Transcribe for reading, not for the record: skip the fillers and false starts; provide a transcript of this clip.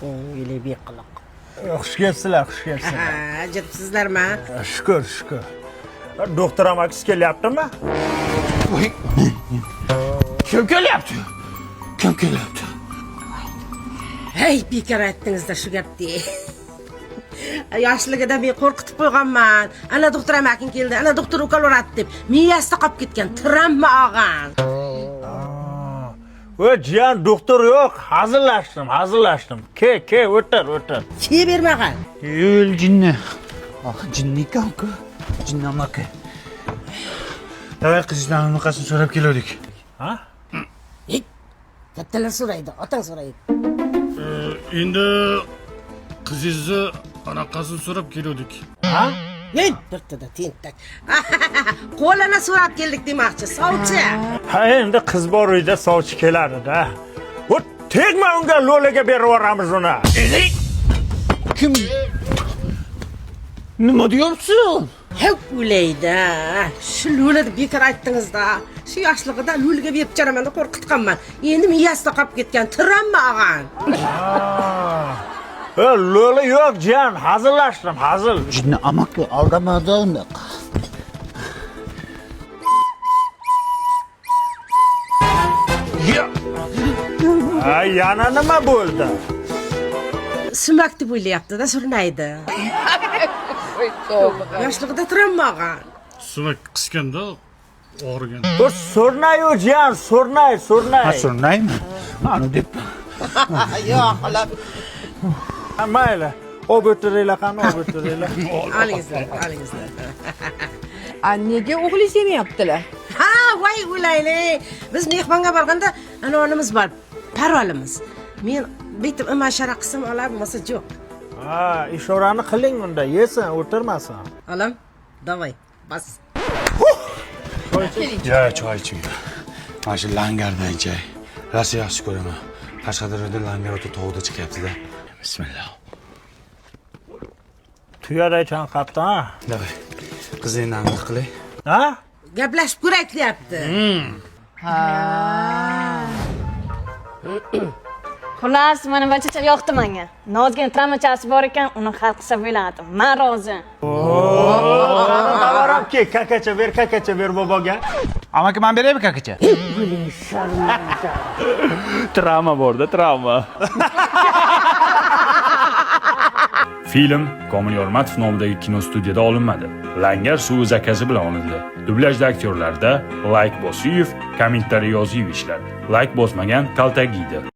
O'yli beqiliq. Xush kelibsizlar, xush kelibsizlar. Ha, jipsizlarmi? Shukur, shukur. Doktor amakisi kelyaptimi? Kim kelyapti? Kim kelyapti? Hey, bekor aytdingizda shu gapni. Yoshligida men qo'rqitib qo'yganman. Ana doktor amaking keldi, ana doktor ukol uradi deb. Miyasida qolib ketgan, travma olgan. O jiyan, doktor yo'q, hazillashdim, hazillashdim. Ke, ke, o'tir, o'tir. Ke bermagan. Yo'l jinni. Ah, jinni ekan-ku. Jinni amaki. Davay, qizdan anaqasini so'rab keluvdik. Ha? Hey, kattalar so'raydi, otang so'raydi. Endi qizingizni anaqasini so'rab keluvdik. Ha? Ey, birtada tentak. Qo'lini so'rab keldik demoqchi, sovchi. Ha, endi qiz bor uyda sovchi keladi-da. O tegma unga, lo'laga berib yuboramiz uni. Kim? Nima deyapsan? Hep o'laydi. Shu lo'la deb bekor aytdingiz-da. Shu yoshligida lo'liga berib chiqaraman deb qo'rqitganman. Endi miyasida qolib ketgan, travma olgan. E, lo'la yo'q jiyan, hazillashdim, hazil. Jinni amaki aldamadi unaqa. Ha, yana nima bo'ldi? Sumak deb o'ylayapti-da, surnaydi. Yoshligida travma olgan. Sumak qisganda og'rigan. Bu so'rnayu jiyan, so'rnay, so'rnay. Ha, surnaymi? Ani deb. Yo'q, xola. Ha, mayli. Olib o'tiringlar, qani, olib o'tiringlar. Olingizlar, olingizlar. A nega o'g'lingiz yemayaptilar? Ha, voy o'layli. Biz mehmonga borganda anonimiz bor, parolimiz. Men bitib ima ishora qilsam olar, bo'lmasa yo'q. Ha, ishorani qiling unda, yesin, o'tirmasin. Olam, давай, bas. Ya, choy iching. Mana shu langardan ichay. Rosa yaxshi ko'raman. Qashqadaryoda langar o'ta tog'da chiqyapti-da. Bismillah. Tuyaday chanqabdi, ha? Davay. Qizingni aniq qilay. Ha? Gaplashib ko'raylik deyapti. Xullas, mana bachacha yoqdi menga. Nozgina travmachasi bor ekan, uni hal qilsa bo'ladi. Men rozi. Tovaram ke, kakacha ber, kakacha ber boboga. Amaki, man beraymi kakacha? Travma borda, travma. Film Komil Yormatov nomidagi kino studiyada olinmadi. Langar suvi zakazi bilan olindi. Dublyajda aktyorlarda layk bosiyev, kommentariy yoziyev ishladi. Layk bosmagan kaltak yeydi.